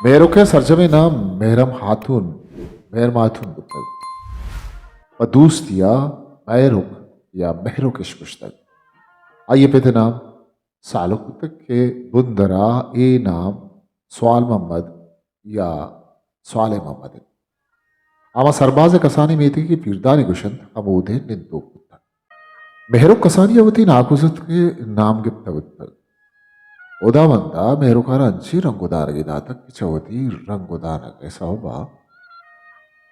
مہرک ءِ سرجمیں نام مہرم ہاتون، مہرم ہاتون بوتگ۔ پہ دوستی ءَ مہرک یا مہرک اش گوشتگ۔ آئی ءِ پت ءِ نام سالک بوتگ کہ بندر ءَ اے نام سوال محمد یا صالح محمد انت۔ ہما سرباز ءِ کسانیں میتگے کہ پیردانی گوشنت، ہمودے نندوک بوتگ۔ مہرک کسانی ءَ وتی ناکوزتک ءِ نام گپتہ بوتگ۔ ہداوند ءَ مہرک ءَ را انچیں رنگ ءُ دانگے داتگ کہ چہ وتی رنگ ءُ دانگ ءِ سوب ءَ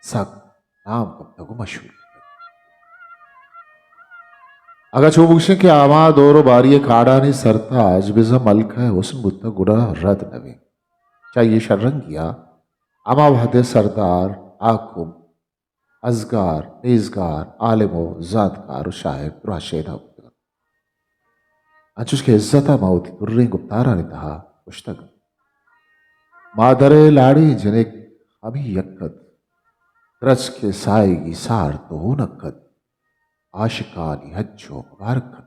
سک نام کپتگ ءُ مشہور بوتگ۔ اگاں چو بگوشیں کہ ہما دور ءُ باری ءِ کاڑانی سرتاج بزاں ملکہ ءِ حسن بوتگ، گڑا رد نہ بیت۔ چہ آئی ءِ شررنگی ءَ ہما وہد ءِ سردار، حاکم، ازگار، نیزگار، عالم ءُ زانتکار ءُ شاعر دراہ شیدا بوتگ انت۔ انچوش کہ عزت ءَ ما وتی دریں گپتارانی تہا گوشتگ انت، مادر ءِ لاڑیں جنک ہمے یک ات، درچک ءِ ساہگی سارت ءُ ہونک ات، عاشقانی ہنچو مبارک ات۔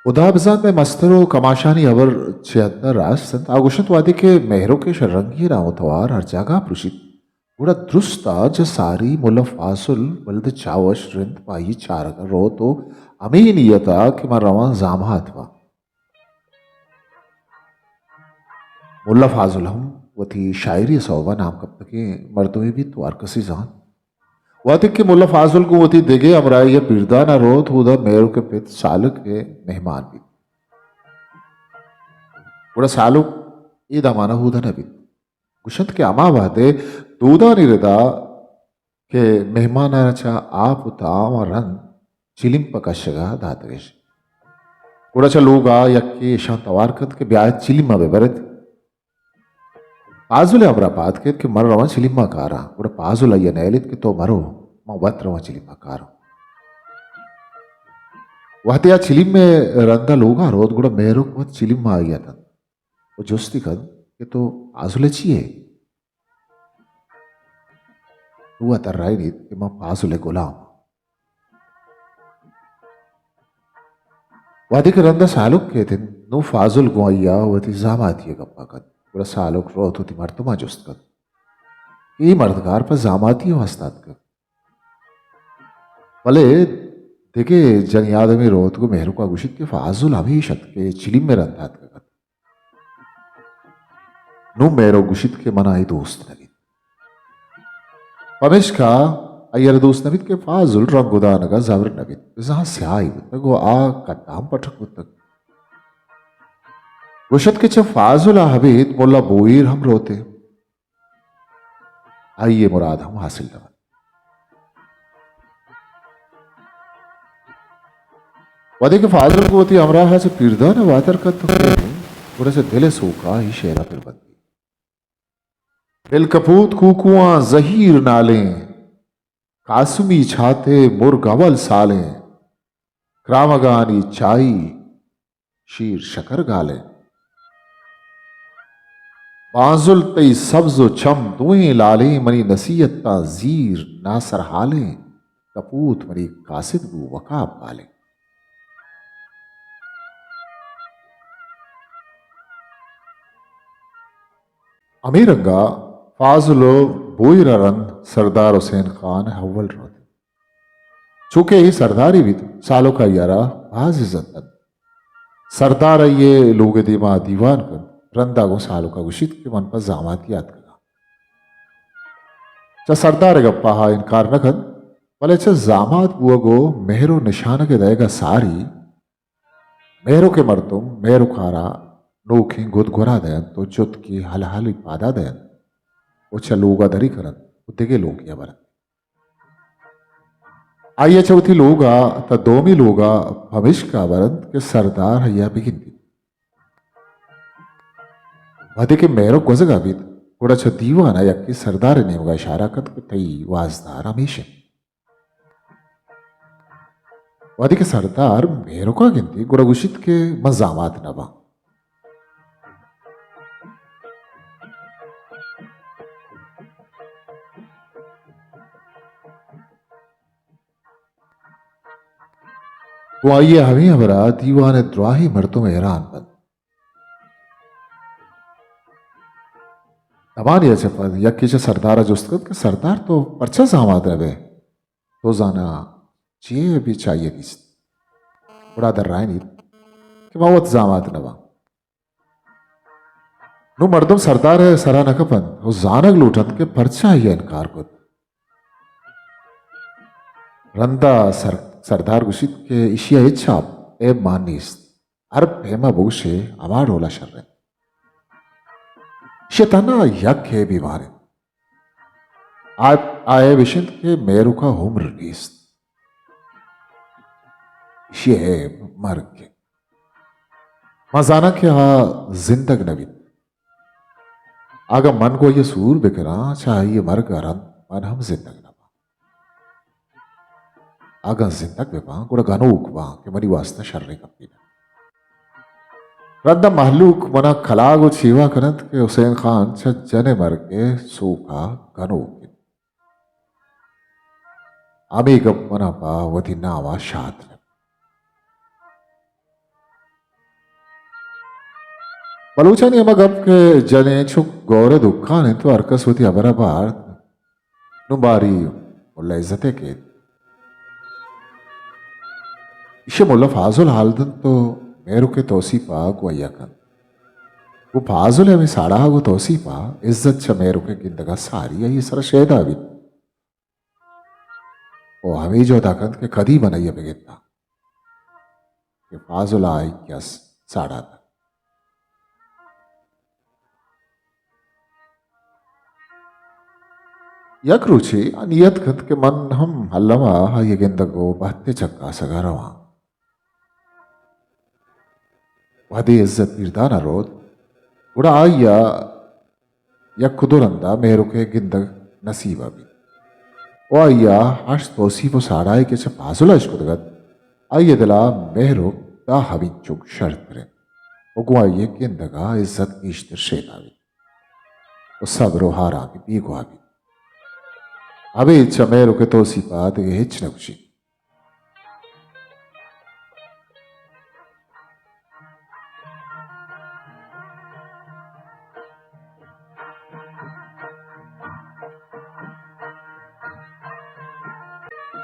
ہدا بزانت مئے مستر ءُ کماشانی ہبر چہ حد ءَ راست انت۔ آ گوشنت، وہدے کہ مہرک ءِ شررنگی ءِ نام ءُ توار ہر جاگہ ءَ پروشیت، گڑا درست ءَ چہ ساری ملا فاضل ولد چاوش رند پہ آئی ءِ چارگ ءَ روت ءُ ہمے نیت ءَ کہ من رواں زامات باں۔ ملا فاضل ہم وتی شاعری ءِ سوب ءَ نام کپتگیں مردمے بیت ءُ ہر کسی زانت۔ وہدے کہ ملا فاضل گوں وتی دگہ ہمراہے ءَ پیردان ءَ روت، اودا مہرک ءِ پت سالک ءِ مہمان بیت۔ گڑا سالک اے دمان ءَ اودا نہ بیت۔ گوشنت کہ ہما وہد ءِ دودانی ردا کہ مہماناں چہ آپ ءُ تام ءَ رند چلم پہ کشگ ءَ داتگ اش۔ گڑا چہ لوگ ءَ یکے اشاں توار کنت کہ بیایت چلم ءَ بہ برت۔ فاضل ءِ ہمراہ پاد کیت کہ من رواں چلم ءَ کاراں۔ گڑا فاضل آئی ءَ نئیلیت کہ تو مرو، من وت رواں چلم ءَ کاراں۔ وہدے آ چلم ءِ رند ءَ لوگ ءَ روت، گڑا مہرک وت چلم ءَ آئی ءَ دنت ءُ جستی کنت کہ تو فاضل ءِ چی ئے؟ نوں آ درائینیت کہ من فاضل ءِ گلام آں۔ وہدے کہ رند ءَ سالک کیت انت، نوں فاضل گوں آئی ءَ وتی زاماتی ءِ گپ ءَ کنت۔ گڑا سالک روت وتی مردماں جست کنت کہ اے مردگار پہ زاماتی ءِ واستہ اتکگ۔ بلے دگہ جنی آدمے روت گوں مہرک ءَ گوشیت کہ فاضل ہمیش ات کہ چلم ءِ رند ءَ اتکگ ات۔ نوں مہرک گوشیت کہ من ءَ اے دوست نہ بیت۔ پمیشکا آئی ءَ را دوست نہ بیت کہ فاضل رنگ ءُ دانگ ءَ زبر نہ بیت، بزاں سیاہے بوتگ ءُ آ کد ءَ ہم پٹک بوتگ۔ گوشت کہ چہ فاضل ءَ ابید ملا بوہیر ہم روت ئے۔ آئی ءِ مراد ہم حاصل نہ بنت۔ وہدے کہ فاضل گوں وتی ہمراہ ءَ چہ پیردان ءَ واتر کنت، گڑا چہ دل ءِ سوک ءَ اے شعر ءَ پر بندیت۔ دل کپوت کوکواں زہیر نالیں، قاسمی چاتے مرگ اول سالیں، کرامگانی چائی شیر شکر گالیں۔ بانزل تئی سبز ءُ چم دوئیں لالیں، منی نصیحتاں زیر ناسرحالیں، کپوت منی قاصد گوں وقاب بالیں۔ ہمے رنگ ءَ فاضل ءُ بوہیر ءَ رند سردار حسین خان اول روت۔ چونکہ اے سردارے بیت، سالک ءَ آئی ءَ را باز عزت دنت۔ سردار آئی ءِ لوگ ءِ دیم ءَ دیوان کنت، رند ءَ گوں سالک ءَ گوشیت کہ من پہ زاماتی ءَ اتکگ آں۔ چہ سردار ءِ گپ ءَ آ انکار نہ کنت، بلے چہ زامات بوگ ءُ مہر ءُ نشانگ ءِ دئیگ ءَ ساری مہرک ءِ مردم مہرک ءَ را نوکیں گد گورا دئینت ءُ چتکے ہلہلی پادا دئینت ءُ چہ لوگ ءَ دری کننت ءُ دگہ لوگے ءَ برنت۔ آئی ءَ چہ وتی لوگ ءَ تاں دومی لوگ ءَ پمیشکا برنت کہ سردار آئی ءَ بگندیت۔ وہدے کہ مہرک گوزگ ءَ بیت، گڑا چہ دیوان ءَ یکے سردار ءِ نیمگ ءَ اشارہ کنت کہ تئی وازدار ہمیش انت۔ وہدے کہ سردار مہرک ءَ گندیت، گڑا گوشیت کہ من زامات نہ باں۔ گوں آئی ءِ ہمے ہبر ءَ دیوان ءِ دراہیں مردم حیران بنت۔ دمانے ءَ چہ پد یکے چہ سردار ءَ جست کت کہ سردار، تو پرچا زامات نہ بئے؟ تو زاناں چے ابی چائی ءَ دیست؟ گڑا درائینیت کہ من وت زامات نہ باں۔ نوں مردم سردار ءِ سرا نہ کپنت ءُ زانگ لوٹنت کہ پرچا آئی ءَ انکار کت۔ رندا سر-، سردار گوشیت کہ ایشی ءَ ہچ آپ، عیب مان نیست۔ ہر پیما بگوشے ہما ڈولا شر انت۔ ایشی ءَ تہنا یک عیبے مان انت۔ آ، آ عیب اش انت کہ مہروک ءَ عمر نیست۔ ایشی ءِ عیب مرگ انت۔ ما زاناں کہ آ زندگ نہ بیت۔ اگاں من گوں آئی ءَ سور بکناں، چہ آئی ءِ مرگ ءَ رند من ہم زندگ نہ باں۔ اگاں زندگ بہ باں، گڑا گنوک باں کہ منی واستا شریں گپے نہ۔ رندا مہلوک منا کلاگ ءُ چیوا کننت کہ حسین خان چہ جن ءِ مرگ ءِ سوک ءَ گنوک انت۔ ہمے گپ منا پہ وتی نام ءَ شات نہ۔ بلوچانی ہما گپ کہ جنین چک گور ءِ دکان انت ءُ ہر کس وتی ہبر ءَ بارت۔ نوں باری ملا عزت ءَ کیت۔ ایشی ءَ ملا فاضل حال دنت ءُ مہروک ءِ توسیپ ءَ گوں آئی ءَ کنت۔ گوں فاضل ءِ ہمے ساڑا ءَ گوں توسیپ ءَ عزت چہ مہروک ءِ گندگ ءَ ساری آئی ءِ سر ءَ شیدا بیت۔ ءُ ہمے جہد ءَ کنت کہ کدی من آئی ءَ بگنداں کہ فاضل ءَ آئی ءَ ساڑاتگ۔ یک روچے آ نیت کنت کہ من ہم الم ءَ آئی ءِ گندگ ءُ بہت ءِ چکاسگ ءَ رواں۔ وہدے عزت پیردان ءَ روت، گڑا آئی ءَ یک دو رندا مہروک ءِ گندگ نصیب ءَ بیت۔ ءُ آئی ءَ ہشت توسیپ ءُ ساڑائی کہ چہ فاضل ءَ اشکتگ ات، آئی ءِ دل ءَ مہروک داں ہمینچک شرتر انت ءُ گوں آئی ءِ گندگ ءَ عزت گیشتر شیدا بیت ءُ صبر ءُ آرامی بیگواہ بیت۔ ابید چہ مہروک ءِ توسیپ ءَ دگہ ہچ نہ گوشیت۔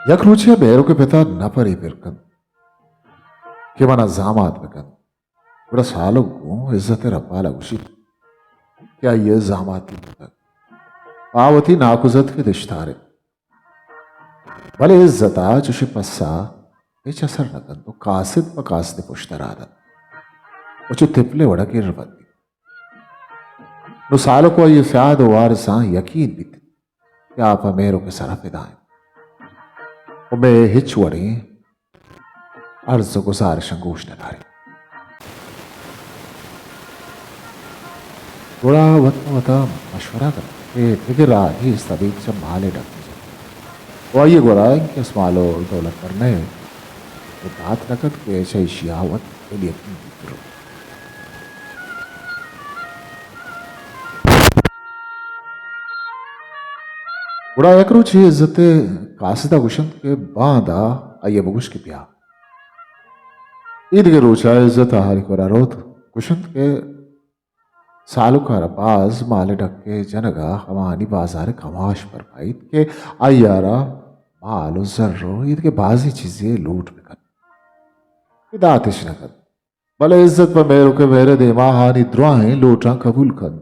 یک روچے ءَ مہروک ءِ پت ءَ نپرے پر کنت کہ من ءَ زامات بہ کن۔ گڑا سالک گوں عزت ءِ رپال ءَ گوشیت کہ آئی ءِ زاماتی کتگ۔ آ وتی ناکوزتک ءِ دشتار انت۔ بلے عزت ءَ چوشیں پسہ ہچ اثر نہ کنت ءُ کاسد پہ کاسد ءِ پشت ءَ راہ دنت ءُ چو تپل ءِ وڑ ءَ گر بندیت۔ نوں سالک ءُ آئی ءِ سیاد ءُ وارساں یقین بیت کہ آ پہ مہروک ءِ سر ءَ فدا انت ءُ مئے ہچ وڑیں عرض ءُ گزارشاں گوش نہ داریت۔ گڑا وت ماں وت ءَ مشورہ کنت کہ دگہ راہ نیست، ابید چہ مال ءِ ڈک ءَ جنت۔ ءُ آئی ءِ گورا انکس مال ءُ دولت در نئیت ءُ دات نہ کنت کہ چہ ایشی ءَ وت دل یقین بیت۔ گڑا یک روچے عزت ءِ کاسد ءَ گوشنت کہ باندا آئی ءَ بگوش کہ بیا۔ ایدگہ روچ ءَ عزت ءَ ہاریکور ءَ روت، گوشنت کہ سالک ءَ را باز مال ءِ ڈک ءِ جنگ ءَ ہماہانی بازار ءِ کماش برپائیت کہ آئی ءَ را مال ءُ زر ءُ ایدگہ بازیں چیزے لوٹ بہ کنت کہ داتش نہ کنت۔ بلے عزت پہ مہروک ءِ مہر ءِ دیما آہانی دراہیں لوٹاں قبول کنت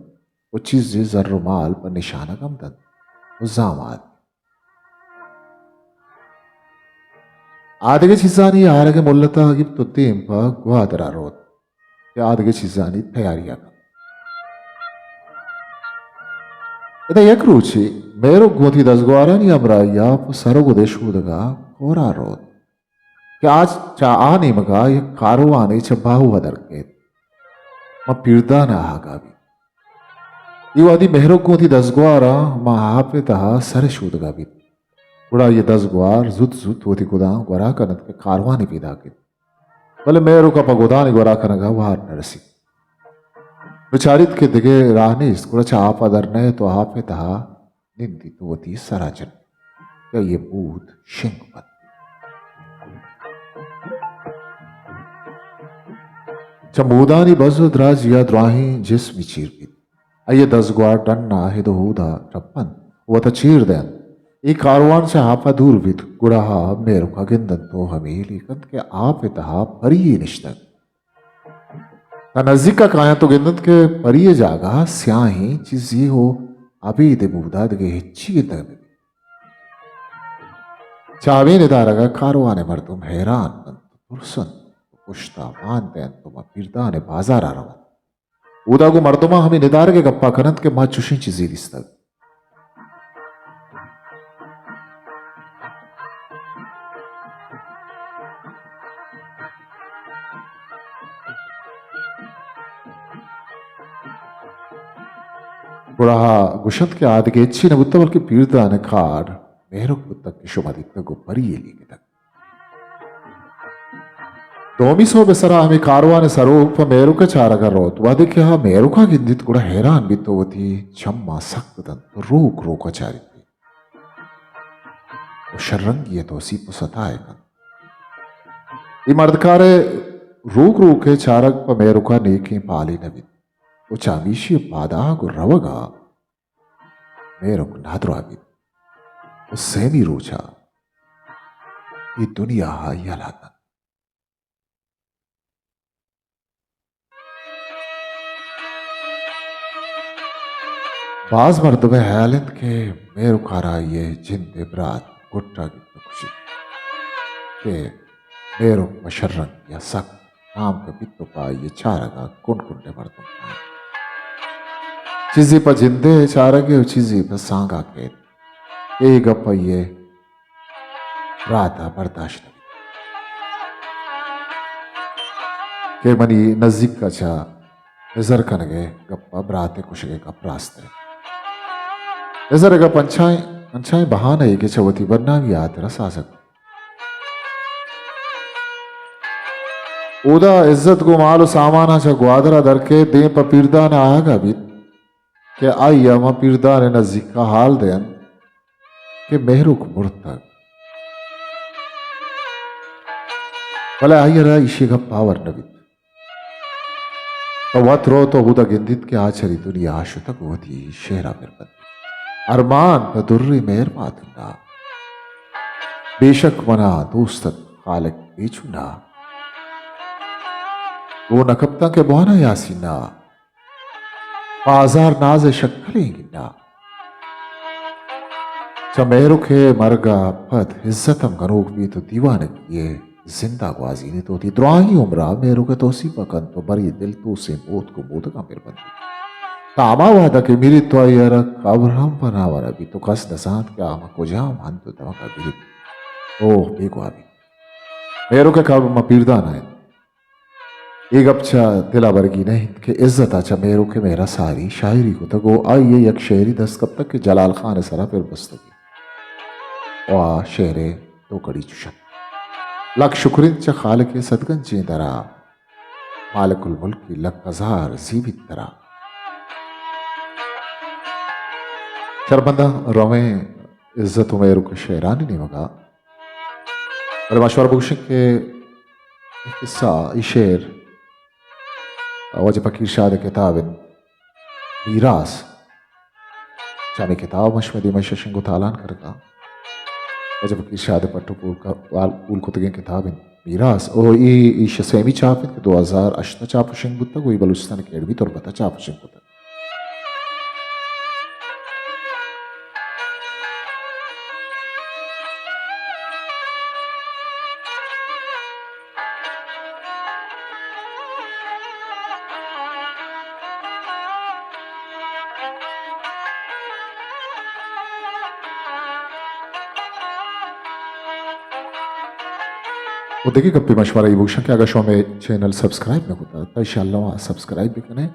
ءُ چیزے زر ءُ مال پہ نشانگ ہم دنت ءُ زامات۔ آدگہ چیزانی آرگ ءِ ملت ءَ گپت ءُ دیم پہ گوادر ءَ روت کہ آدگہ چیزانی تیاری ءَ کنت۔ ادا یک روچے مہروک گوں وتی دزگوارانی ہمراہی ءَ پہ سر ءُ گد ءِ شودگ ءَ کور ءَ روت۔ کہ آ چہ آ نیمگ ءَ یک کاروانے چہ باہو ءَ در کیت، ماں پیردان ءَ آہگ ءَ بیت۔ اے وہدی مہروک گوں وتی دزگواراں ماں آپ ءِ تہا سر ءِ شودگ ءَ بیت، گڑا آئی ءِ دزگوار زوت زوت وتی گداں گورا کنت کہ کاروانے پیداک انت، بلے مہروک ءَ پہ گدانی گورا کنگ ءَ وار نہ رسیت۔ بچاریت کہ دگہ راہ نیست، گڑا چہ آپ ءَ در نئیت ءُ آپ ءِ تہا نندیت ءُ وتی سر ءَ جنیت کہ آئی ءِ بود شنگ بنت۔ چہ مودانی بز ءُ دراجی ءَ دراہیں جسمے چیر بیت۔ آئی ءِ دزگوار ڈن ءَ ہد ءُ ہود ءَ ٹپنت ءُ وت ءَ چیر دئینت۔ اے کاروان چہ آپ ءَ دور بیت، گڑا آ مہرک ءَ گندنت ءُ ہمے لیک انت کہ آپ ءِ تہا پری یے نشتگ۔ تاں نزیک ءَ کاینت ءُ گندنت کہ پری ءِ جاگہ ءَ سیاہیں چیزے ءُ ابید ءِ مودا دگہ ہچی گندگ نہ بیت۔ چہ ہمے ندارگ ءَ کاروان ءِ مردم حیران بنت، ترس انت، پشت ءَ مان دئینت ءُ ماں پیردان ءِ بازار ءَ رونت۔ اودا گوں مردماں ہمے ندارگ ءِ گپ ءَ کننت کہ ما چشیں چیزے دیستگ۔ گڑا گوشنت کہ آ دگہ ہچی نہ بوتگ بلکیں پیردان ءِ کارڈ مہرک بوتگ کہ شما دیتگ ءُ پری یے لیکتگ۔ دومی سہب ءِ سرا ہمے کاروان ءِ سروک پہ مہرک ءِ چارگ ءَ روت۔ وہدے کہ آ مہرک ءَ گندیت گڑا حیران بیت ءُ وتی چماں سک دنت ءُ روک روک ءَ چاریت ءُ شررنگی ءِ توسیپ ءُ ستا ءَ کنت۔ اے مردکار ءِ روک روک ءِ چارگ پہ مہرک ءَ نیکیں پالے نہ بیت ءُ چہ ہمیشی ءَ پادآہگ ءُ روگ ءَ مہرک نادراہ بیت ءُ سیمی روچ ءَ اے دنیا ءَ یلہ دنت۔ باز مردم ءِ ہیال انت کہ مہرک ءَ را آئی ءِ جند ءِ برات گٹ ءَ گپت ءُ کشت کہ مہرک پہ شررنگی ءَ سک نام کپیت ءُ پہ آئی ءِ چارگ ءَ کنڈ کنڈ ءِ مردم کاینت۔ چیزے پہ جند ءِ چارگ ءَ ءُ چیزے پہ سانگ ءَ کئیت۔ اے گپ آئی ءِ برات ءَ برداشت نہ بیت کہ منی نزیک ءَ چہ نزر کنگ ءِ گپ ءَ برات ءِ کشگ ءِ گپ راست انت۔ نزر ءِ گپ انچائیں، انچائیں بہانہ یے کہ چہ وتی بدنامی ءِ ہاترا سازگ بنت۔ اودا عزت گوں مال ءُ ساماناں چہ گوادر ءَ در کئیت، دیم پہ پیردان ءَ آہگ ءَ بیت کہ آئی ءَ ماں پیردان ءِ نزیک ءَ ہال دئینت کہ مہروک مرتگ، بلے آئی ءَ را ایشی ءِ گپ باور نہ بیت۔ پہ وت روت ءُ ہدا گندیت کہ آ چری دنیا ءَ شتگ ءُ وتی شہر ءَ پر بنت۔ ارمان پہ دریں مہر ماتن ءَ، بے شک منا دوست ات خالق بے چون ءَ۔ گوں نہ کپتاں کہ بوانا یاسین ءَ، پہ ہزار ناز ءِ شکلیں گنا۔ چہ مہروک ءِ مرگ ءَ پد عزت ہم گنوک بیت ءُ دیوانگی ءِ زند ءَ گوازینیت ءُ وتی دراہیں عمر ءَ مہروک ءِ توسیپ ءَ کنت ءُ برے دل توسیں موتک ءُ مودگاں پر بندیت۔ تاں ہما وہد ءَ کہ مریت ءُ آئی ءَ را قبر ہم پناہ ورا بیت ءُ کس نہ زانت کہ آ ہما کجام ہند ءُ دمگ ءَ مریت۔ اوہ، بیگواہ بیت۔ مہروک ءِ قبر ماں پیردان ءَ انت۔ اے گپ چہ دل ءَ برگی نہ انت کہ عزت ءَ چہ مہروک ءِ مہر ءَ ساری شاعری کتگ ءُ آئی ءَ یک شعرے دست کپتگ کہ جلال خان ءِ سرا پر بستگ ءُ آ شعر ءِ دو کڑی چش انت: لک شکر انت چہ خالق ءِ صدگنجیں در ءَ، مالک الملک ءِ لک ہزار زیبت ترا۔ شرمنداں رویں عزت ءُ مہروک ءِ شعرانی نیمگ ءَ۔ بلے ما شمارا بگوشیں کہ اے قصہ، اے شعر واجہ فقیر شاد ءِ کتاب انت میراث۔ چہ ہمے کتاب ما شمئے دیما ایشی ءَ شنگ ءُ تالان کنگ ءَ آں۔ واجہ فقیر شاد ءِ پٹ ءُ پول کا-، پول کتگیں کتاب انت میراث۔ او اے، ایشی ءِ سیمی چاپ انت کہ دو ہزار ہشت ءَ چاپ ءُ شنگ بوتگ ءُ اے بلوچستان اکیڈمی تربت ءَ چاپ ءُ شنگ بوتگ۔ ءُ دگہ گپے ما شمارا اے بگوشاں کہ اگاں شما مئے چینل سبسکرائب نہ کتگ، تہ انشاءاللہ سبسکرائب بکن ئے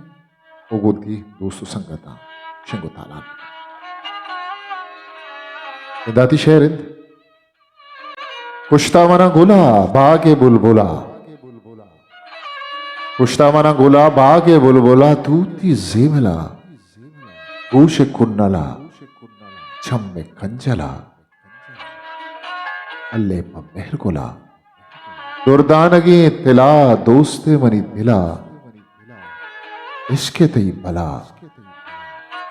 ءُ گوں وتی دوست ءُ سنگتاں شنگ ءُ تالان بکن ئے۔ انداتی شعر انت: کشتا منا گلا باگ ءِ بلبلا، کشتا منا گلا باگ ءِ بلبلا، توتی زیملا، گوش کنلا، چم کنجلا، الے پہ مہر گلا، دردانگیں تلا، دوست منی دلا، عشق تئی بلا،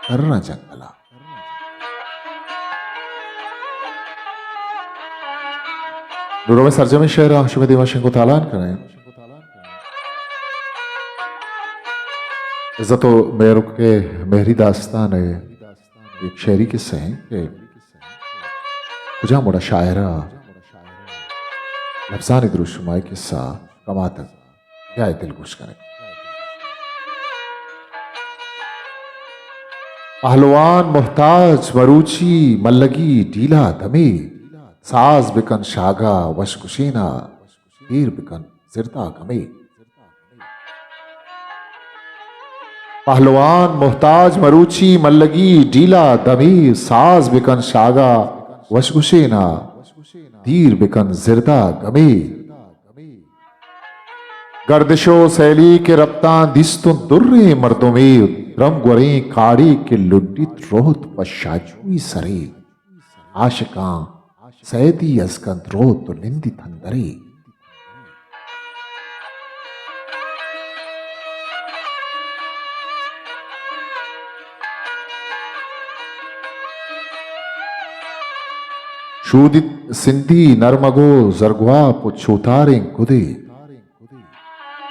ترّاں جنگلا۔ نوں ہمے سرجمیں شعر ءَ شمئے دیما شنگ ءُ تالان کنیں۔ عزت ءُ مہروک ءِ مہری داستان ءِ یک شعری قصہ ایں کہ کجام وڑا شاعر ءَ لبزانی دروشم ءَ قصہ کماتگ۔ بیا اے دلگوش کنیں۔ پہلوان محتاج مروچی ملگی ڈیلا دمے، ساز بکن شاگا وش گشینا، دیر بکن زردا گمے۔ پہلوان محتاج مروچی ملگی ڈیلا دمے، ساز بکن شاگا وش گشینا، دیر بکن زردا گمے۔ گردش ءُ سیلی کہ رپتاں دیستوں دریں مردمے، درم گوریں کاڑے کہ لڈیت روت پہ شاجوئی سرے۔ عاشقاں سیدی ازکنت روت ءُ نندیت اندرے۔ شودیت سندھی نرمگ ءُ زرگواپ ءُ چوتاریں گدے۔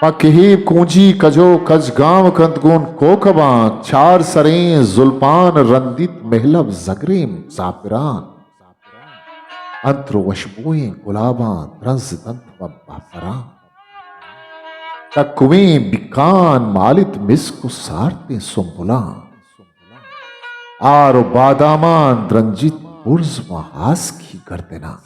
پہ کہیب کونجی کج ءُ کج گام کنت گون کوکباں، چار سریں زلپان رندیت مہلب زگریں زاپران۔ عطر ءُ وشبوئیں گلاباں درنز دنت ماں باپراں۔ تکویں بیکان مالیت مسک ءُ سارتیں سنبلاں۔ آر ءُ بادامان درنجیت برز ماں آسکی گردناں۔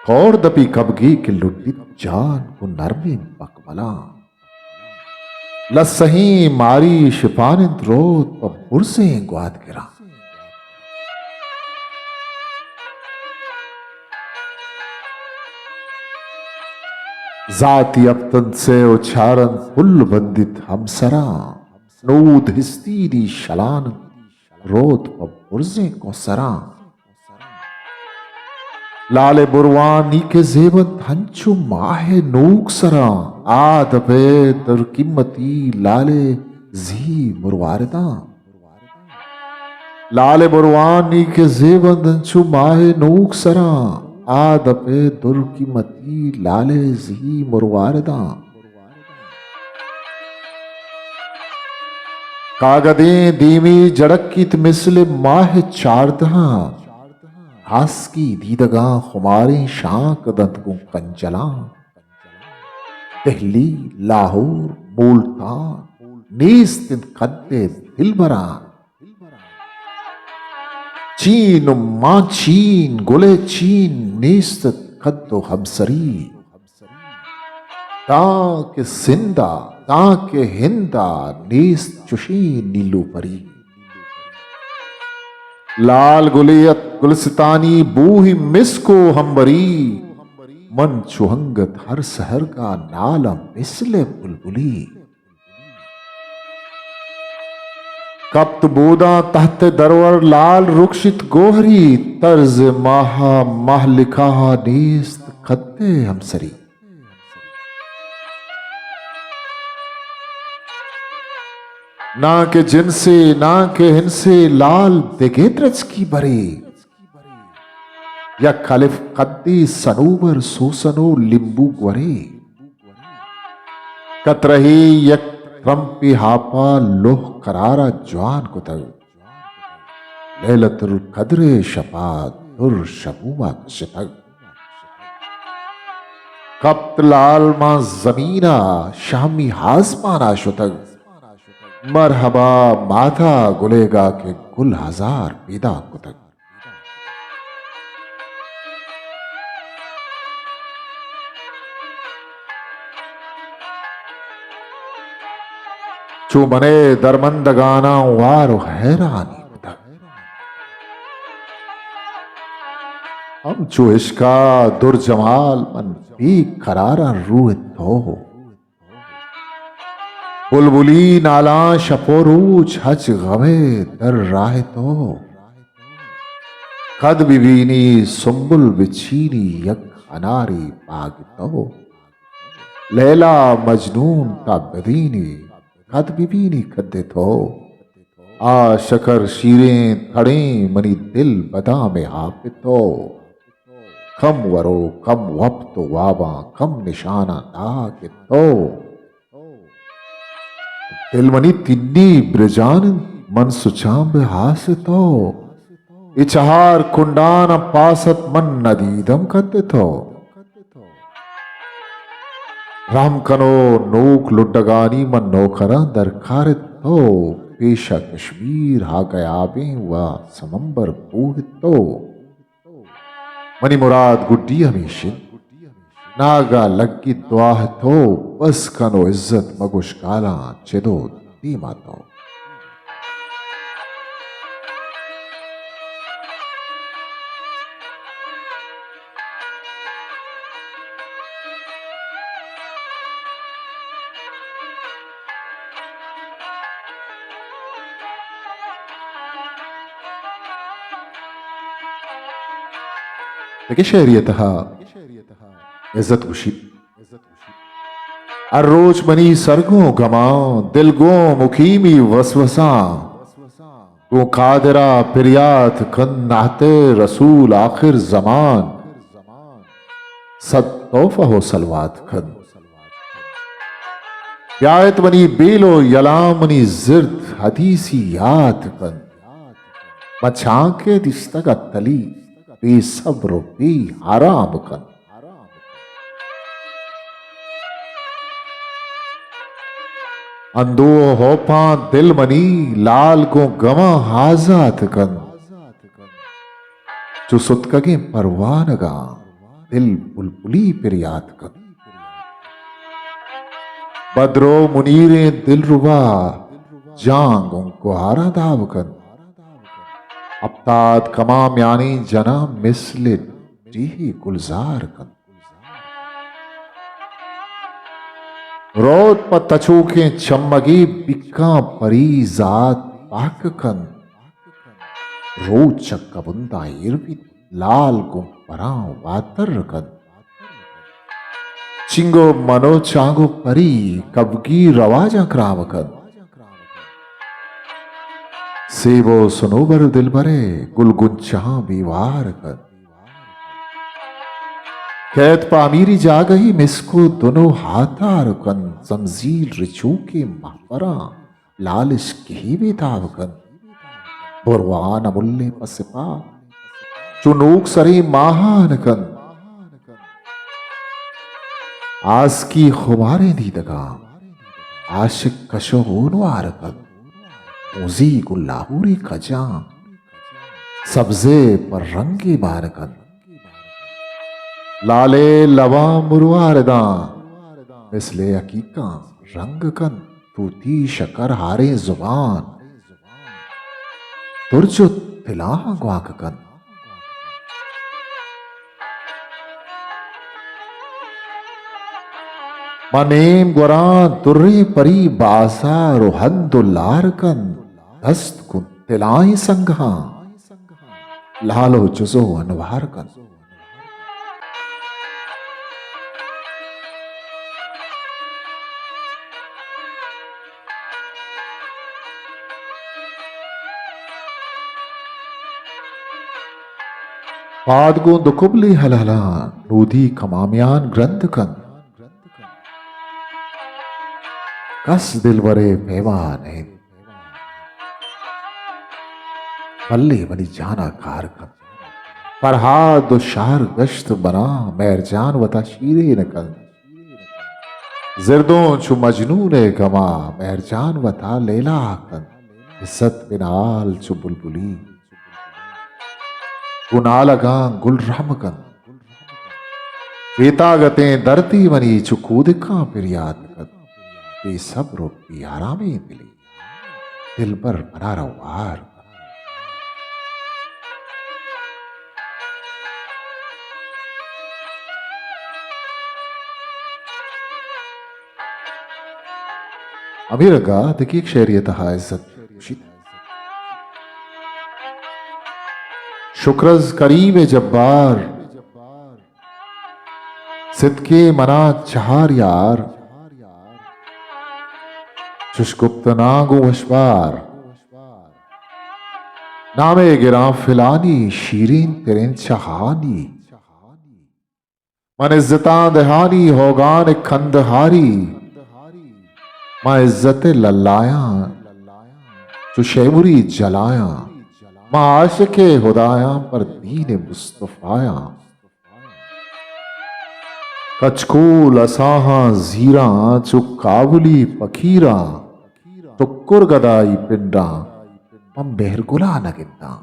کور دپی کبگے کہ لڈیت جان گوں نرمیں بکملاں۔ لسہیں ماری شپان انت روت پہ برزیں گوادگراں۔ زاتی ہپت انت سے ءُ چار انت پل بندیت ہمسراں۔ نود ہستی دی شلان انت روت پہ برزیں کوسراں۔ لال ءِ بروانی کہ زیب انت ہنچو ماہ ءِ نوک سراں۔ آ دپ ءِ در قیمتی لال ءِ زی مروارداں۔ لال ءِ بروانی کہ زیب انت ہنچو ماہ ءِ نوک سراں۔ آ دپ ءِ در قیمتی لال ءِ زی مروارداں۔ کاگدیں دیمی جڑکیت مثل ماہ چاردہاں۔ ہاسکی دیدگاں خماریں شانک دنت گوں کنجلاں۔ دہلی، لاہور، مولتان نیست انت قد ءِ دلبراں۔ چین ءُ ماں چین، گل ءِ چین نیست قد ءُ ہمسری۔ تاں کہ سندھ ءَ، تاں کہ ہند ءَ نیست چشیں نیلوپری۔ لال گلے ات گلستانی بوہی مسک ءُ ہمبری۔ من چو انگت ہر سہرگاں نالاں مثل بلبلی۔ کپت بوداں تحت درور لال رکشت گوہری۔ طرز ماہ ءَ مہلکہ ءَ نیست قد ءِ ہمسری۔ ناں کہ جنسے، ناں کہ ہنسے، لال دگہ درچکی برے۔ یک الف قدی سنوبر سوسن ءُ لیمبو گورے۔ کترہی یک ترمپی ہاپا لوہ قرارا جوان کتگ۔ لیلۃ القدر ءِ شپا در شبوما کشتگ۔ کپت لال ماں زمینا، شامی آزمانا شتگ۔ مرحبا ماتا گلیگا کہ گل ہزار پیدا کتگ۔ چو منے درمندگاناں وار ءُ حیرانی کتگ۔ ہم چو عشقا در جمال من بے قراراں روح تو۔ بلبلی نالاں شپ ءُ روچ ہچ غمے در راہ تو۔ کد ببینی سنبل بچینی یک اناری باگ تو۔ لیلا مجنون تا بدینی کد ببینی کد تو۔ آ شکر شیریں تڑیں منی دل بدام آپ تو۔ کم ورو کم وپت و واباں کم نشاناں داگ تو۔ دل منی تنی برجان انت، من سچاں بہ آس تو۔ اے چہار کنڈان پاس ات من ندیدم کد تو۔ رحم کنو نوک لڈگانی من نوکراں درکار تو۔ پیشا کشمیر ہا گیابیں و سمنبر کوہ تو۔ منی مراد گڈی ہمیش انت۔ ناگا لگی دعا تو، بس کن و عزت مگوش گالاں چدو دیما تو۔ دگہ شعری ء تہا عزت گوشیت، ہر روچ منی سر گوں گماں، دل گوں مقیمی وسوساں، گوں قادرا پریات کن نعت رسول آخر زمان۔ صد تحفہ و صلوات کن۔ بیایت منی بیل و یلاں منی زرد حدیثی یات کن۔ من چانکہ دیستگ ء تلی بے صبر و بے آرام کن۔ اندوہ و ہوپاں دل منی لال گوں گماں آزات کن۔ چو ستکگیں پروانگاں دل بلبلی پریات کن۔ بدر و منیریں دلربا جان گوں گہاراں داب کن۔ ہپتاد کماں میانیں جناں مثل ڈیہے گلزار کن۔ روت پہ تچوکیں چمگے بکاں پری ذات پاک کن۔ روچ چہ کبنداں ایر بیت، لال گوں پراں واتر کن۔ چنگو منو چانگو پری کبگی رواجاں کرام کن۔ سیب و سنوبر دلبرے گل گنچہاں بیوار کن۔ کیت پہ امیری جاگہی مسک و دن و ہاتار کن۔ زمزیل رچوکیں مہپراں لالش کہی بے تاب کن۔ بروان ء ملے پہ سپاہ چو نوک سریں ماہان کن۔ آسکی خماریں دیدگاں عاشق کش و ہونوار کن۔ موزی گوں لاہوری کجاں سبزے پر رنگی بار کن۔ لالے لباں مروار داں مثل عقیقاں رنگ کن۔ توتی شکر ہاریں زبان درج و تلاہاں گوانک کن۔ ما نیم گوراں دریں پری بازار و ہند و لار کن۔ دست گوں تلائیں سنگہاں لال و جز و انوار کن۔ پاد گوں دو کبلیں ہلہلاں نودی کمامیان گرند کن۔ کس دلبرے پیما نہ انت۔ بلے منی جانا کار کن۔ فرہاد و شہر گشت بنا، مہرجان وتا شیرین کن۔ زردوں چو مجنون گما، مہرجان وتا لیلا کن۔ عزت بنال چو بلبلی گوں نالگاں گل رحم کن۔ بے تاگتیں دردی منی چو کودکاں پریات کن۔ بے صبر و بے آرامیں دلی دلبر منارا وار کن۔ ہمے رنگا دگہ یک شعری ء تہا عزت گوشیت۔ شکرز کریم جبار، ستکے منا چہار یار، چش گپت ناں گوں وشبار، نامے گراں فلانی، شیرین تریں چہانی۔ من عزتاں دہانی، ہوگان کندہاری۔ من عزت للایاں، چو شیمری جلایاں۔ من عاشق ہدایاں، پر دین مصطفیاں۔ کچکول اساہاں زیراں، چو کابلی پکیراں۔ ٹکر گدائی پنڈاں، من مہر گلا نہ گنداں۔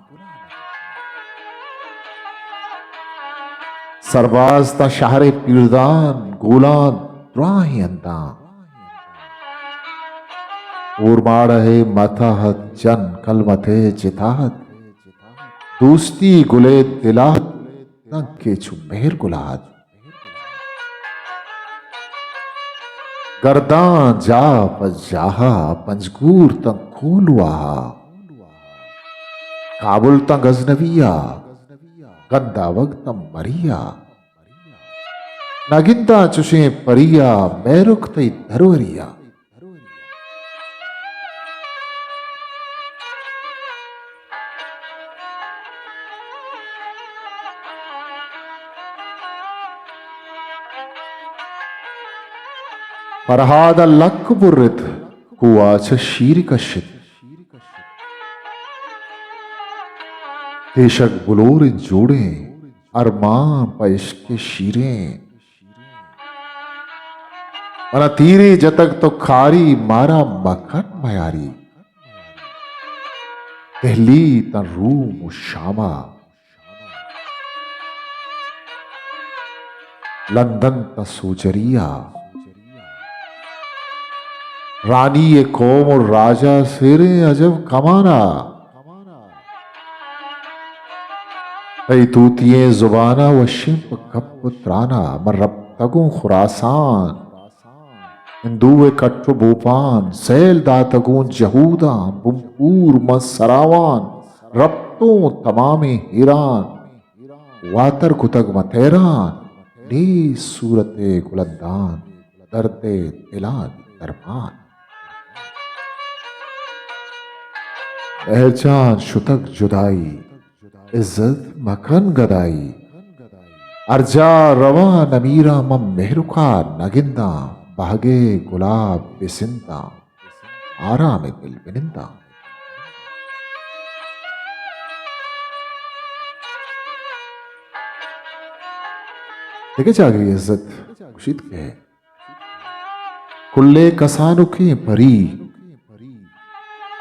سرباز تاں شہر پیردان، گولان دراہیں انداں۔ اورماڑہ ءِ متاہت، جن کلمت ءِ جتاہت۔ دوستی گل ءِ دلاہت، تنکے چو مہر گلاہت۔ گرداں جاہ پہ جاہا، پنجگور تاں کولواہا۔ کابل تاں غزنویا، گنداوگ تاں مریا۔ نہ گنداں چشیں پریا، مہرک تئی دروریا۔ فرہاد ءَ لک برت، کوہ ءَ چہ شیر کشت۔ تیشگ بلوریں جوڑیں، ارمان پہ عشق شیریں۔ منا تیرے جتگ تو کاری، مارا مکن میاری۔ دہلی تاں روم و شاما، لندن تاں سوجریا۔ رانی ءِ قوم و راجا سیریں عجب کمانا۔ تئی توتی ئیں زبان ءَ وشیں پہ گپ و تران ءَ۔ من رپتگوں خراسان، ہندو ءِ کٹ و بوپان، سیل داتگوں جہوداں، بمپور من سراوان، رپتوں تمامیں ایران، واتر کتگ من تہران، نیست صورت ءِ گلندان، درد ءِ دلانی درمان۔ مہر جان شتگ جدائی، عزت مکن گدائی۔ ہر جاہ رواں نمیراں من مہرکا نہ گنداں، بہگے گلاب بسنداں، آرام دل بننداں۔ دگہ جاگہے عزت گوشیت کہ کلے کسانکیں پری،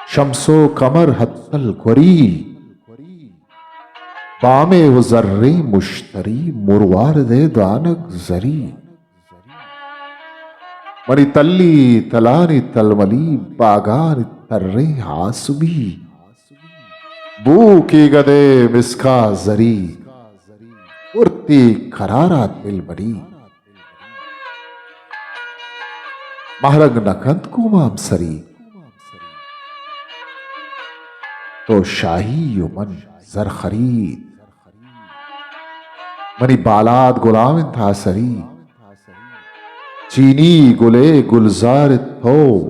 شمس و قمر حتی القری، بامے و زریں مشتری، مروارد ءِ دانگ زری۔ منی تلی تلانی تلملی، باگانی تریں آسمی، بو کیگد ءِ مسکا زری، پرتی قرارا دل منی۔ مہرنگ نہ کنت گوں ما ہمسری، تو شاہی و من زرخرید۔ منی بالاد گلام انت آسری، چینی گلے گلزار تو،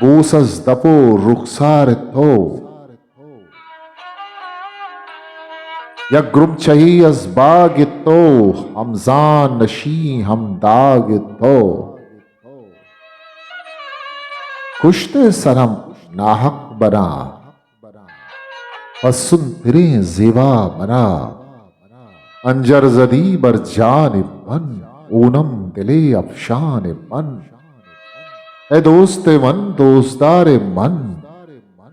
بوس از دپ و رخسار تو۔ یک گرمچہی از باگ تو، ہمزان نشیں ہمداگ تو۔ کشت ءِ سرم ناحق بنا، پسن تریں زیبا منا۔ انجر زدی بر جان من، اونم دلے افشان من۔ اے دوست من، دوستدار من،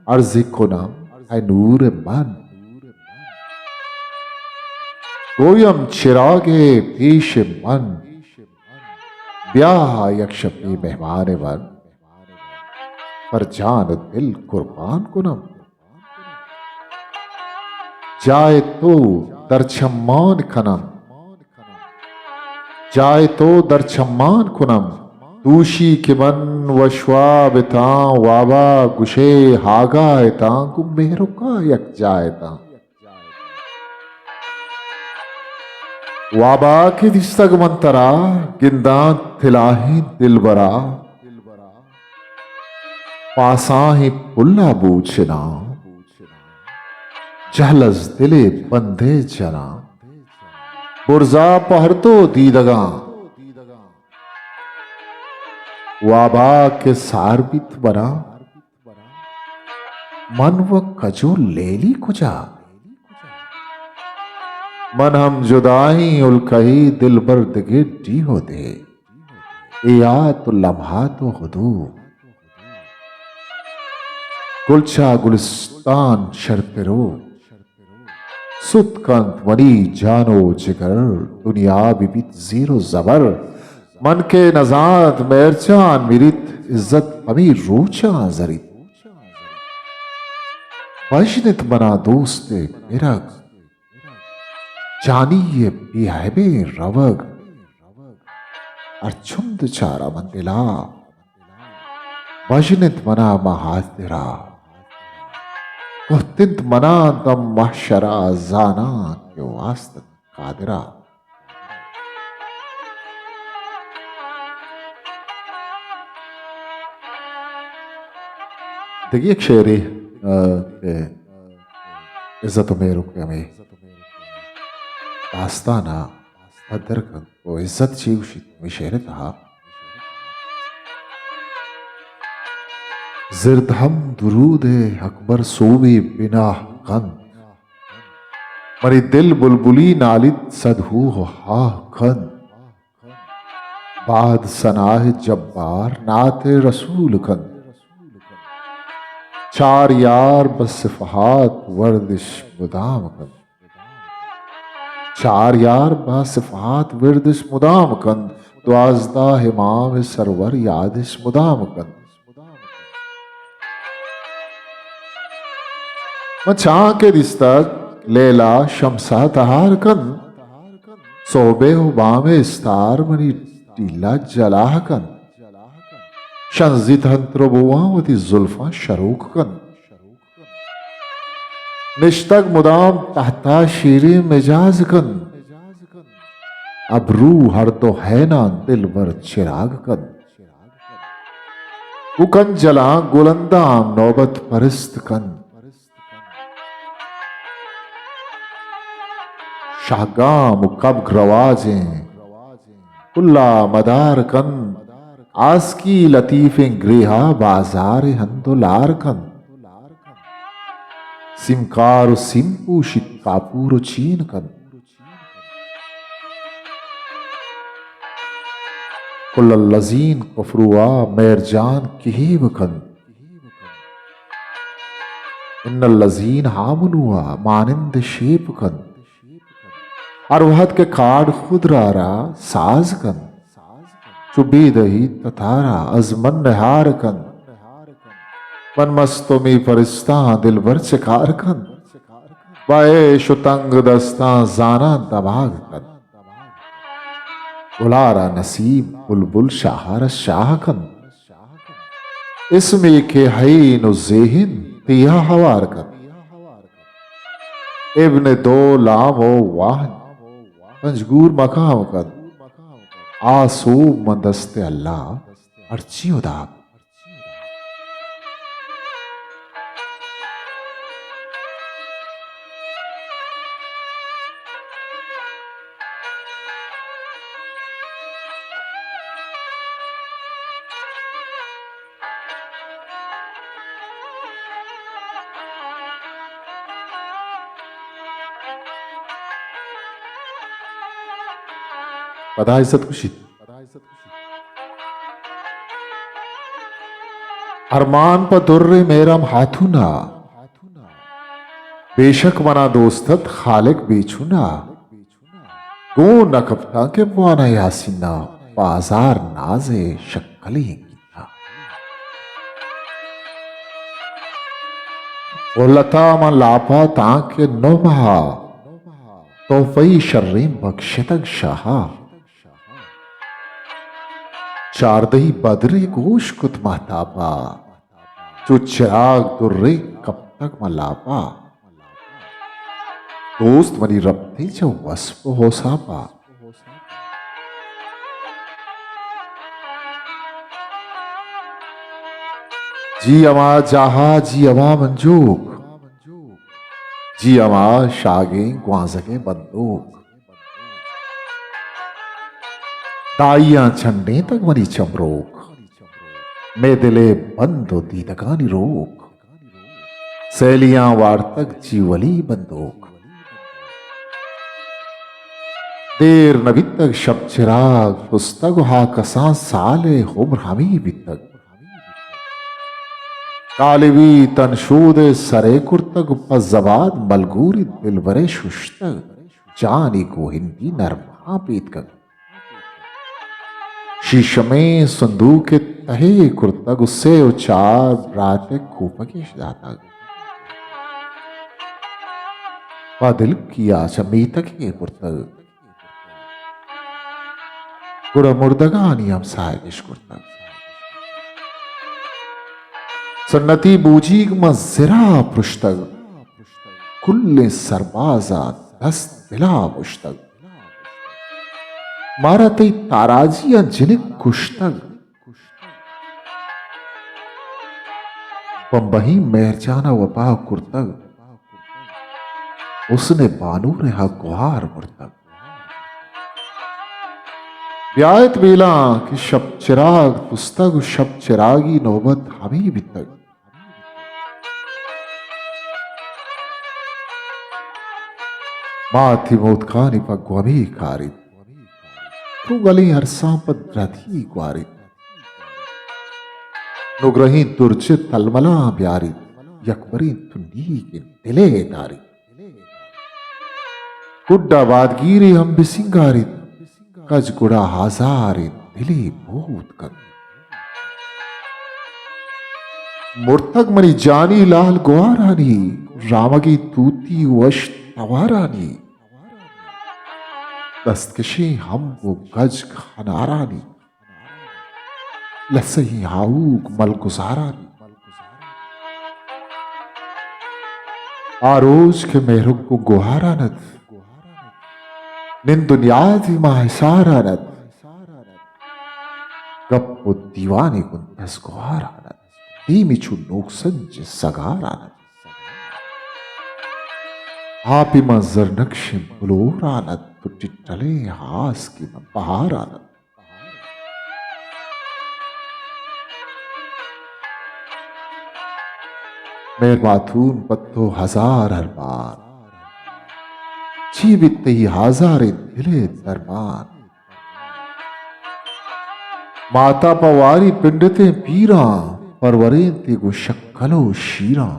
عرض کنم اے نور من۔ گویم چراغ پیش من، بیا یک شپے مہمان من، پر جان و دل قربان کنم۔ جاہ تو در چمان کنم، جاہ تو در چمان کنم، دوشی کہ من وشواب اتاں، وابا گشے ہاگا اتاں، گوں مہرکا یک جاہ اتاں۔ وابا کہ دیستگ من ترا، گنداں تلاہیں دلبرا۔ پاساہیں پلا بوچناں، جہل از دل ء بندے جناں، برزا پہ ہر دو دیدگاں۔ وابا کہ سار بیت منا، من و کجو لیلی کجا؟ من ہم جدائیں الکہی، دلبر دگہ ڈیہہ و دے۔ اے یات و لمحات و ہدو، گلچا گلستان شرترو۔ ست کنت منی جان و جگر، دنیا بہ بیت زیر و زبر۔ من کہ نزانت مہرجان مریت، عزت ہمے روچاں زریت۔ بژنت منا دوست ء مرگ، جانی ء بے عیبیں روگ۔ ہر چند چاراں من دلا، بژن انت منا ماہاجرا۔ کہت انت منا دم محشرا، زاناں کہ واست انت قادرا۔ دگہ یک شعرے، آ، کہ عزت و مہروک ہمے داستان ء پدر کنت۔ و عزت چے گوشیت ہمے شعر ء تہا؟ زرد ہم درود اکبر سوبے بناہ کنت، منی دل بلبلی نالیت صد ہوہ و ہاہ کنت۔ باد ثناء جبار نعت رسول کنت، چار یار بہ صفحات وردش مدام کنت۔ چار یار با صفحات وردش مدام کنت، دوازدہ امام سرور یادش مدام کنت۔ من چانکہ دیستگ لیلا شمسا تہار کنت، صبح و بام استار منی ڈیلا جلاہ کنت۔ شنزی تنتر بواں وتی زلفاں شروک کنت۔ نشتگ مدام تحتا شیریں مجاز کنت۔ ابرو ہر دو حیناں دلبر چراگ کنت۔ گوں کنجلاں گلندام نوبت پرست کنت۔ شاہگام و کبگ رواجیں کلا مدار کنت، آسکی لطیفیں گریہا بازار ہند و لار کنت۔ سیمکار و سیم پوشیت کاپور و چین کنت۔ کل الذین کفروا مہرجان کہیب کنت۔ ان الذین آمنوا مانند شیپ کنت۔ ہر وہد کہ کاڈ خود را را ساز کنت، چو بیدہی تتارا از من نہار کنت۔ من مستمی پرستاں دلبر چکار کنت، با عیش و تنگ دستاں زاناں دماغ کنت۔ گلارا نسیم بلبل شاہارا شاہ کنت۔ اسمے کہ حین و ذہن تیا ہوار کنت۔ ابن دو لام و واہن پنجگور مقام کنت۔ آ سوب من دست اللہ ہرچی ہدا کنت۔ پدا عزت گوشیت۔ ارمان پہ در مہرم ہاتونا، بے شک منا دوست ات خالق بے چونا۔ گون نہ کپتاں کہ بوانا یاسینا، بازار ناز شکلی انگیتا۔ و لتا من لاپا تاں کہ نو مہا، تحفہی شریں بخشتگ شاہا۔ چاردہی بدرے گوش کت مہتاپا، چو چراگ درے کپتگ ملاپا۔ دوست منی رپتے چہ وسپ و ہوساپا۔ جی ہما جاہا، جی ہما منجوک، جی ہما شاگیں گوانزگیں بندوک۔ دائیاں چنڈینتگ منی چمروک، مئے دل ءِ بند و دیدگانی روک۔ سیلیاں وارتگ جی ولی بندوک۔ دیر نہ بیتگ شپ چراگ پستگ و ہاکساں سال ءِ عمر ہمے بیتگ۔ کالبی تن شود ءِ سرے کرتگ، پہ زباد ملگوری دلبرے ششتگ، جانی گوہندی نرماں پیتکگ۔ شیشمیں صندوق ءِ تہے کرتگ و سے و چار برات ءِ کوپگش داتگ۔ پہ دلکی ءَ چہ میتگے برتگ۔ گڑا مردگانی ہمساہگش کرتگ۔ سنتی بوجیگ ماں زرا پرشتگ، کلیں سرباز ءَ دست دل ءَ مشتگ۔ مارا تئی تاراجی ءَ جنک کشتگ۔ بمبہیں مہرجان ءَ وپا کرتگ، حسن بانور ءَ گوہار مرتگ۔ بیایت بیلاں کہ شپ چراگ پستگ و شپ چراگی نوبت ہمے بیتگ۔ ماتی موتکانی پہ گومی کاریت، ترونگلیں ارساں پہ درتی گواریت۔ نگرہیں درچ تلملاں بیاریت، یکبریں تنیگیں دلے داریت۔ گڈا بادگیرے ہم بسینگاریت، کج گڑا ہزاریں دلے بود کنت۔ مرتگ منی جانی لال گوارانی، رامگی توتی وش توارانی۔ دستکشیں ہمب و گجگ ہنارانی، لسہیں ہاؤک ملگزارانی۔ آ روچ کہ مہرک گوں گوہاران ات، نند و نیادی ماں حصاران ات، گپ و دیوانے گوں دزگوہاران ات، دیمی چو نوکسنج سگاران ات۔ آپی ماں زرنکشیں بلوران ات و ٹٹلیں ہاسکی ماں بہاران ات۔ مہر باتون پہ تو ہزار ارمان، چی بیت تئی ہزاریں دل ءِ درمان؟ ماتا پہ واری پنڈتیں پیراں، پرورینتی گوں شکل و شیراں۔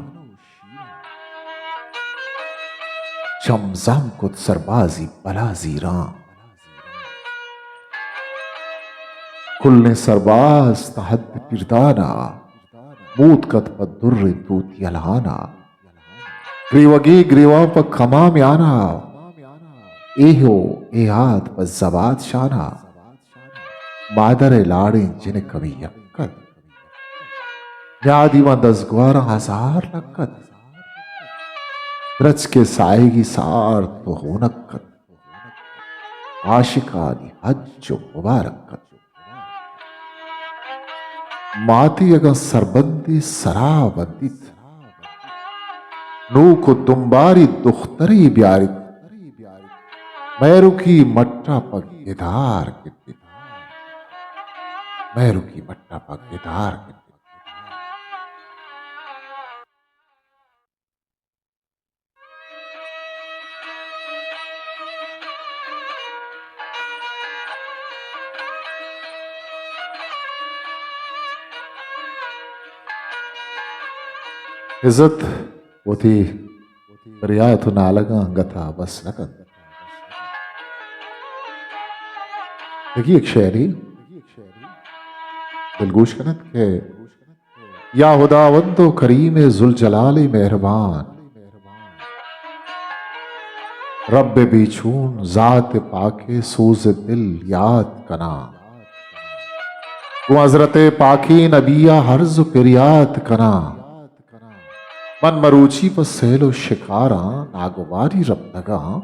چم زم کت سربازی بلا زیراں۔ کلیں سرباز تہ حد پیردانا، موت کت پہ دریں توتی الہانا۔ گریوگی گریواں پہ کماں میانا، ایہو ایہاد پہ زباد شانا۔ مادر ءِ لاڑیں جنک ہمے یک ات، نیادی ماں دزگواراں ہزار لک ات۔ درچک ءِ ساہگی سارت و ہونک ات۔ عاشقانی حج و مبارک ات۔ ماتی اگاں سربندے سرا بندیت، نوک و دمباری دخترے بیاریت، مہروکی مٹا پہ گدار گندیت، مہروکی مٹا پہ گدار گندیت۔ عزت وتی پریات و نالگاں انگتا بس نہ کنت۔ دگہ یک شعرے دلگوش کنت کہ یا ہداوند و کریم ذوالجلال مہربان، رب بے چون ذات پاک سوز دل یاد کناں، گوں حضرت پاکیں نبی ءَ عرض و پریات کناں۔ من مروچی پہ سیل و شکاراں ناگواری رپتگاں،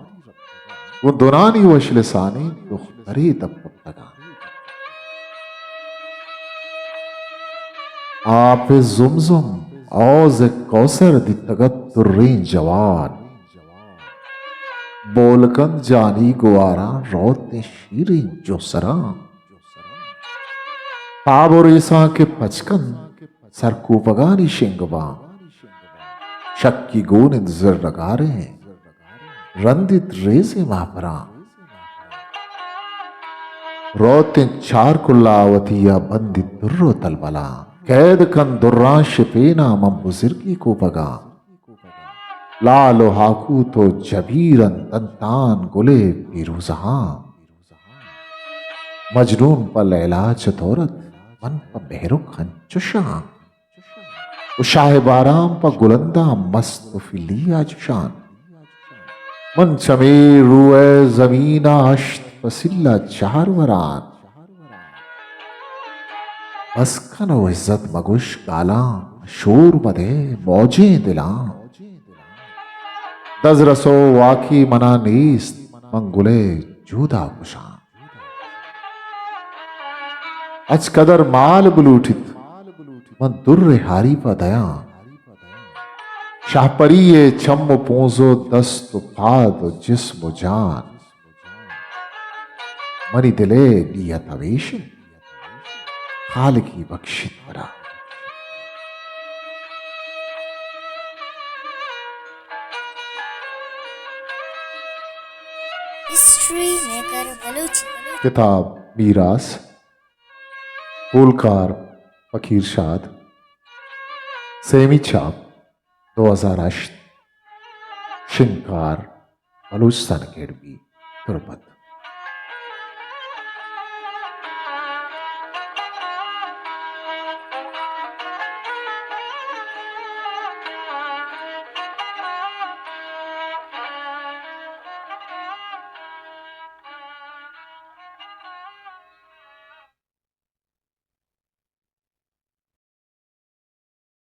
گوں دنانی وش لسانیں دخترے دپ کپتگاں۔ آپ زمزم، حوض کوثر دیتگ ات تریں جوان۔ بولکند جانی گواراں روتیں شیریں جوسراں۔ پاب و ریساں کہ پچ کنت سرکوپگانی شنگ باں۔ شکی گون انت زرڈگاریں رندیت ریزیں ماپراں۔ روتیں چار کلا وتی ءَ بندیت در و تلبلاں۔ قید کن دراں شپیناں من بزرگی کوپگاں۔ لال و ہاکوت و جبیر انت دنتان گل ءِ پیروزہاں۔ مجنون پہ لیلا چتور ات، من پہ مہرک انچوشاں۔ و شاہ بارام پہ گلنداں مست و فلی ءَ جوشان۔ من چمے روئے زمین ءَ ہشت پسیل ءَ چہر وران۔ بس کن و عزت مگوش گالاں، شور مدے موجیں دلاں۔ دزرس و واکی منا نیست، من گل ءِ جودا کشاں۔ ہچ قدر مال بلوٹیت، من در ءِ ہاری پہ دیاں۔ شاہپری ءِ چم و پونز و دست و پاد و جسم و جان۔ منی دل ءِ نیت ہمیش انت، خالقی بخشیت منا۔ ہسٹری میکر بلوچی۔ کتاب میراث، پولکار فقیر شاد، سیمی چھاپ، دو ہزار ہشت، شنگکار بلوچستان اکیڈمی، تربت۔